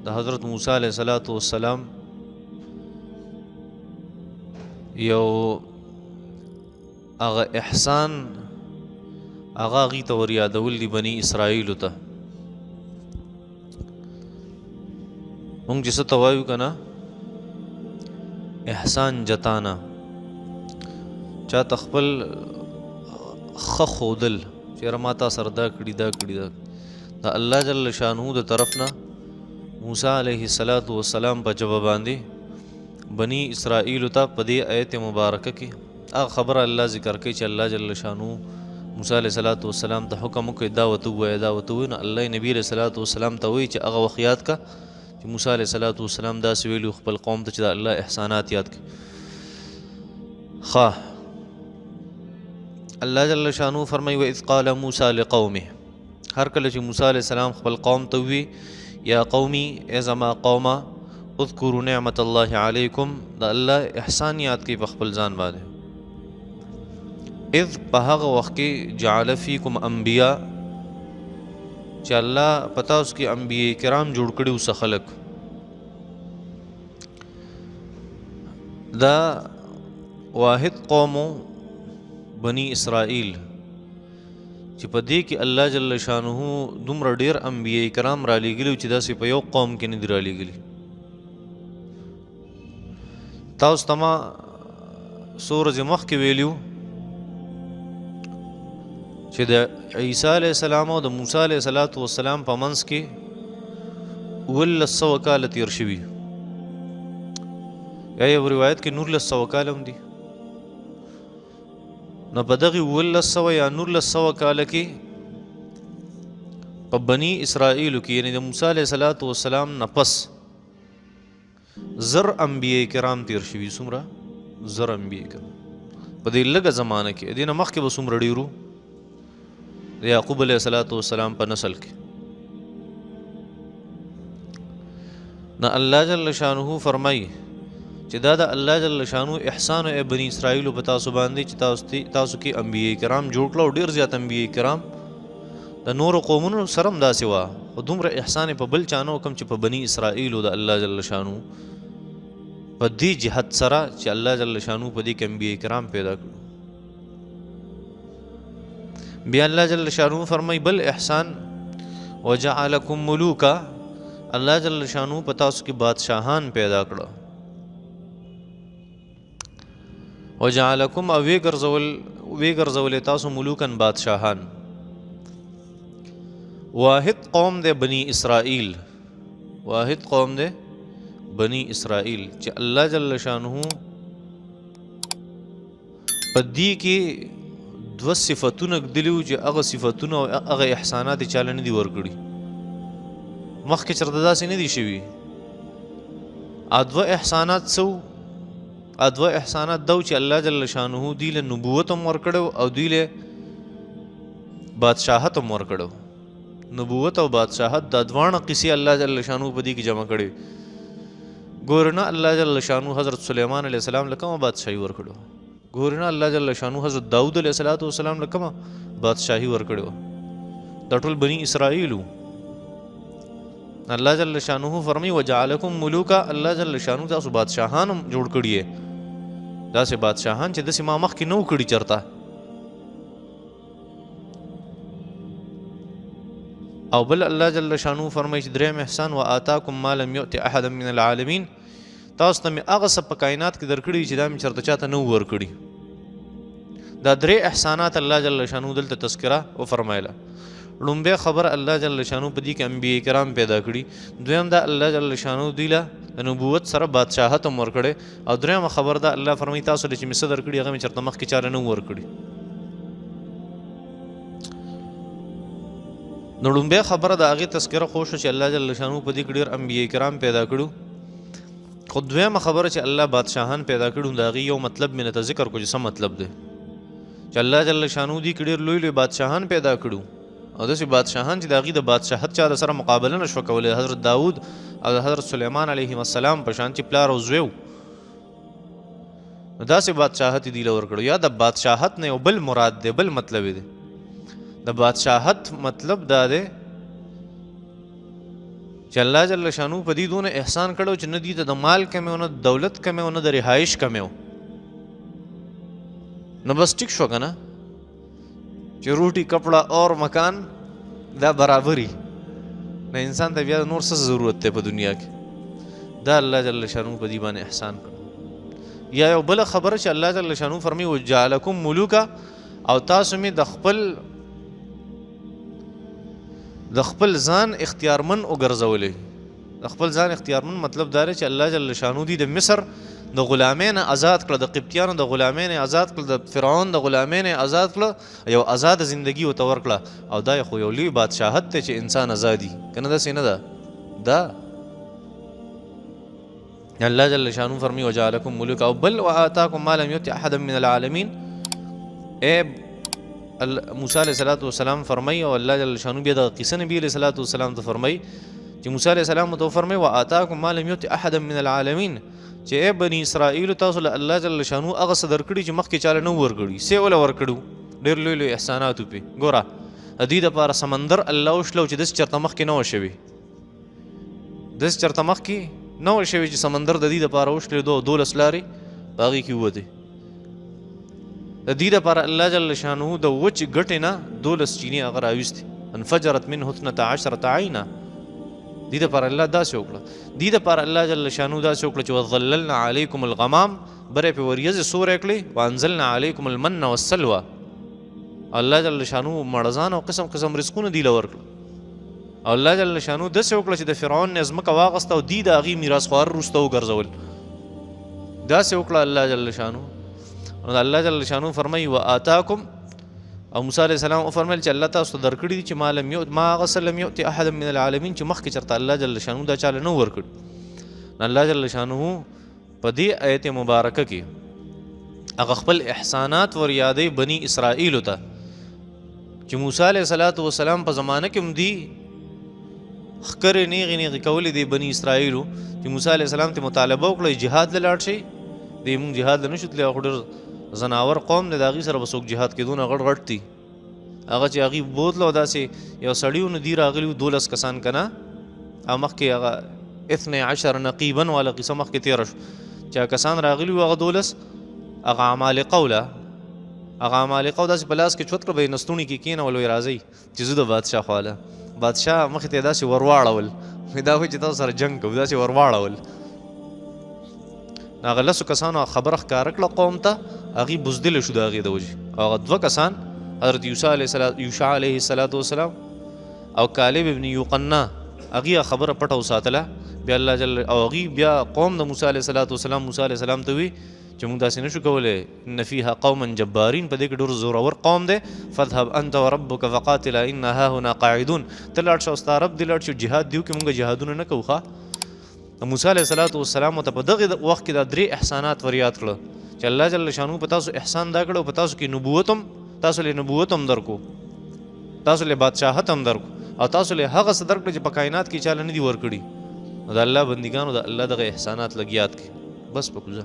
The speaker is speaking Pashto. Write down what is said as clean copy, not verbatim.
د حضرت موسی علیه الصلاة والسلام یو هغه احسان هغه هغوی ته وریادول دي بني اسرائیلو ته. مونږ چې څه ته وایو که نه، احسان جتانا، چا ته خپل ښه ښودل چې یاره ما تا سره دا کړي دا کړي دا. د الله جل شانه د طرف نه موسی علیه الصلاة والسلام په ژبه باندې بني اسرائیلو ته په دې آیت مبارکه کې هغه خبره الله ذکر کوي چې الله جل شانه موسی علیه الصلاة والسلام ته حکم وکړي دا ورته ووایه دا ورته ووایه. نو الله نبي علیه الصلاة والسلام ته وایي چې هغه وخت یاد کړه چې موسی علیه الصلاة والسلام داسې ویلي خپل قوم ته چې د الله احسانات یاد کړي. ښه، الله جل شانه فرمایي واذ قال موسی لقومه، هر کله چې موسی علیه السلام خپل قوم ته ووي یا قومي، ای زما قومه، اذکروا نعمت الله علیکم، د الله احسان یاد کړئ په خپل ځان باندې. اذ په هغه وخت کې جعل فیکم انبیا، چې الله په تاسو کې انبیاء کرام جوړ کړي وو څه خلک. دا واحد قوم بني اسرائیل چې په دې کې الله جل شانه دومره ډېر انبیاء کرام رالیږلي چې داسې په یو قوم کې نه دي رالیږلي. تاسو ته ما څو ورځې مخکې ویلي وو چې د عیسی علیه السلام او د موسی علیه الصلاة والسلام په منځ کې 1700 کاله تېر شوي، یا یو روایت کې 1900 کاله هم دي. نو په دغې 1700 یا 1900 کاله کې په بني اسرائیلو کې، یعنې د موسی علیه الصلاة والسلام نه پس 1000 انبیاء کرام تېر شوي. څومره؟ 1000 انبیاء کرام په دې لږه زمانه کې. دې نه مخکې به څومره ډېر وو د یعقوب علیه الصلاة والسلام په نسل کې. نو الله جل شانه فرمایي چې دا د الله جل شانه احسان ای بني اسرائیلو په تاسو باندې چې تاسو کې انبیاء کرام جوړ کړل او ډېر زیات انبیاء کرام د نورو قومونو سره هم داسې وه، خو دومره احسان یې په بل چا نه و کوم چې په بني اسرائیلو د الله جل شانه په دې جهت سره چې الله جل شانه په دې کې انبیاء کرام پیدا کړو. بیا الله جل شانه فرمایي بل احسان وجعلکم ملوکا، الله جل شانه په تاسو کې بادشاهان پیدا کړو. وجعلکم او ویګرځولې تاسو ملوکن بادشاهان. واحد قوم دی بني اسرائیل، واحد قوم دی بني اسرائیل چې الله جل شانه په دې کې دوه صفتونه ږدلي وو چې هغه صفتونه او هغه احسانات یې چاله نه دي ورکړي، مخکې چېرته داسې نه دي شوي. دوه احسانات څه وو؟ دوه احسانات دا وو چې الله جل شانه دوی له نبوت هم ورکړی او دوی له بادشاهت هم ورکړی. نبوت او بادشاهت دا دواړه قصې الله جل شانه په دې کې جمع کړې. ګوره نه الله جل شانه حضرت سلیمان علیه السلام له کومه بادشاهي ورکړو، ګوره نه الله جل شانه حضرت داود علیه الصلاة والسلام له کومه بادشاهي ورکړې وه. دا ټول بني اسرائیل وو. الله جل شانه فرمایي وجعلکم ملوکا، الله جل شانه تاسو بادشاهان هم جوړ کړي، داسې بادشاهان چې داسې ما مخکې نه وو کړي چېرته. او بل الله جل شانه فرمایي چې دریم احسان وآتاکم ما لم یؤت احدا من العالمین، تاسو ته مې هغه څه په کائنات کې درکړي چې دا مې چېرته چاته نه وو ورکړي. دا درې احسانات الله جل شانه دلته تذکره وفرمایله. لومبی خبره الله جل شانه په دې کې انبیاء کرام پیدا کړي، دویم دا الله جل شانه دوی له د نبوت سره بادشاهت هم ورکړی، او درېیمه خبره دا الله فرمایي تاسو له چې مې څه درکړي هغه مې چېرته مخکې چاله نه وو ورکړي. نو لومبی خبره د هغې تذکره خو شوه چې الله جل شانه په دې کې ډېر انبیاء کرام پیدا کړو، خو دویمه خبره چې الله بادشاهان پیدا کړو د هغې یو مطلب مې نه ته ذکر کړو چې څه مطلب دی، چې الله جل شانه دې کې ډېر لوی لوی بادشاهان پیدا کړو او داسې بادشاهان چې د هغې د بادشاهت چا د سره مقابله نه شوه کولی، حضرت داود او د حضرت سلیمان علیهم السلام په شان چې پلار او زوی وو، نو داسې بادشاهت یې دوی له ورکړو. یا د بادشاهت نه یو بل مراد دی، بل مطلب یې دی. د بادشاهت مطلب دا دی چې الله جل شانو په دې دونه احسان کړو چې نه دي ته د مال کمی و، نه د دولت کمی و، نه د رهایش کمی و. نو بس ټیک شو که نه چې روټي، کپړه اور مکان دا برابري، نه انسان ته بیا نور څه ضرورت دی په دنیا کې. دا الله جل شانو په دې باندې احسان کړو. یا یو بله خبره چې الله جل شانو فرمایي وجعلکم ملوکا، او تاسو مې د خپل ځان اختیارمن وګرځولی. د خپل ځان اختیارمن مطلب دا دی چې الله جل شانو دي د مصر د غلامۍ نه آزاد کړه، د قبطیانو د غلامۍ نه آزاد کړه، د فرعون د غلامۍ نه آزاد کړه، یو آزاده زندګي ورته ورکړه. او دا خو یو لوی بادشاهت دی چې انسان ازادي، که نه داسې نه ده. دا الله جل شانو فرمایي وجعلکم ملوکا، او بل وآتاکم ما لم یؤت احدا من العالمین. ای موسی علیه الصلاة والسلام فرمایي، او الله جل شانو بیا دغه قصه نبي علیه الصلاة والسلام ته فرمایي چې موسی علیه السلام ته وفرمایي وآتاکم ما لم یؤت احدا من العالمین، چې ای بني اسرائیل تاسو له الله جل شانو هغه څه درکړي چې مخکې چاله نه وو ورکړي، څه یې وله ورکړو، ډېر لوی لوی احسانات پې. ګوره د دوی دپاره سمندر الله وشلو چې داسې چېرته مخکې نه وه شوي، داسې چېرته مخکې نه وه شوي چې سمندر د دوی دپاره وشلېدو او 12 لارې په هغې کې ووتې. د دوی دپاره الله جل شانه د وچ ګټې نه 12 چینې هغه راویستې، انفجرت منه 12 عینا. دوی دپاره الله داسې وکړه، دوی دپاره الله جل شانه داسې وکړه چې وظللنا علیکم الغمام، بره پې وریځې سورې کړې، وانزلنا علیکم المن والسلوى. الله جل شانه مړزان او قسم قسم رزقونه دوی له ورکړه. او الله جل شانه داسې وکړه چې د فرعون نه ځمکه واغسته او دوی د هغې میراث خواره وروسته وګرځول. داسې وکړه الله جل شانه. نو د الله جل شانه فرمایي وآتاکم، او موسی علیه السلام وفرمایل چې الله تاسو ته درکړي دي چې ما لم یؤت ما هغه څه لم یؤت احدا من العالمین چې مخکې چېرته الله جل شانه دا چاله نه ورکړي. نو الله جل شانه په دې آیت مبارکه کې هغه خپل احسانات وریادوي بني اسرائیلو ته چې موسی علیه الصلاة والسلام په زمانه کې هم دي ښکرې نیغې نیغې کولې دی بني اسرائیلو چې موسی علیه السلام ته مطالبه وکړه جهاد له لاړ شئ، دی موږ جهاد له نه شو تللی، خو ډېر ځناور قوم دی د هغې سره به څوک جهاد کېدونه غټ غټ دي. هغه چې هغې بوتله او داسې یو سړي و، نو دوی راغلي وو 12 کسان که نه، او مخکې هغه 12 نقیبا والا قصه مخکې تېره شو چې هغه کسان راغلي وو هغه 12 هغه عمالقه وله، هغه عمالقه و داسې په لاس کې چوت کړه، به یې نستوڼي کې کېنول، وایي راځئ چې ځو د بادشاه خواله. بادشاه مخې ته یې داسې ورواړول، دا وایي چې تاسو سره جنګ کوو، داسې ورواړول. هغه 10 کسانو خبره ښکاره کړه قوم ته، هغې بزدله شو د هغې د وجې. او هغه 2 کسان حضرت یوشع علیه الصلاة والسلام او کالب ابن یوقنا، هغې هغه خبره پټه وساتله. بیا الله جل او هغې بیا قوم د موسی علیه الصلاة والسلام موسی علیه السلام ته وویل چې موږ داسې نشو کولی، ان فیها قوما جبارین، په دې کې ډېر زورور قوم دی، فاذهب انت وربک فقاتلا انا هاهنا قاعدون، ته لاړ شه او ستا رب دې لاړ شي جهاد دې وکړي، موږ جهادونه نه کوو. ښه موسی علیه الصلاة والسلام ته په دغه وخت کې دا 3 احسانات وریاد کړه چې الله جل شانه په تاسو احسان دا کړو، په تاسو کې نبوت هم، تاسو له نبوت هم درکو، تاسو له بادشاهت هم درکو، او تاسو له هغه څه درکړو چې په کائنات کې چاله نه دي ورکړي. نو د الله بندګانو د الله دغه احسانات لږ یاد کړي بس په کوزه.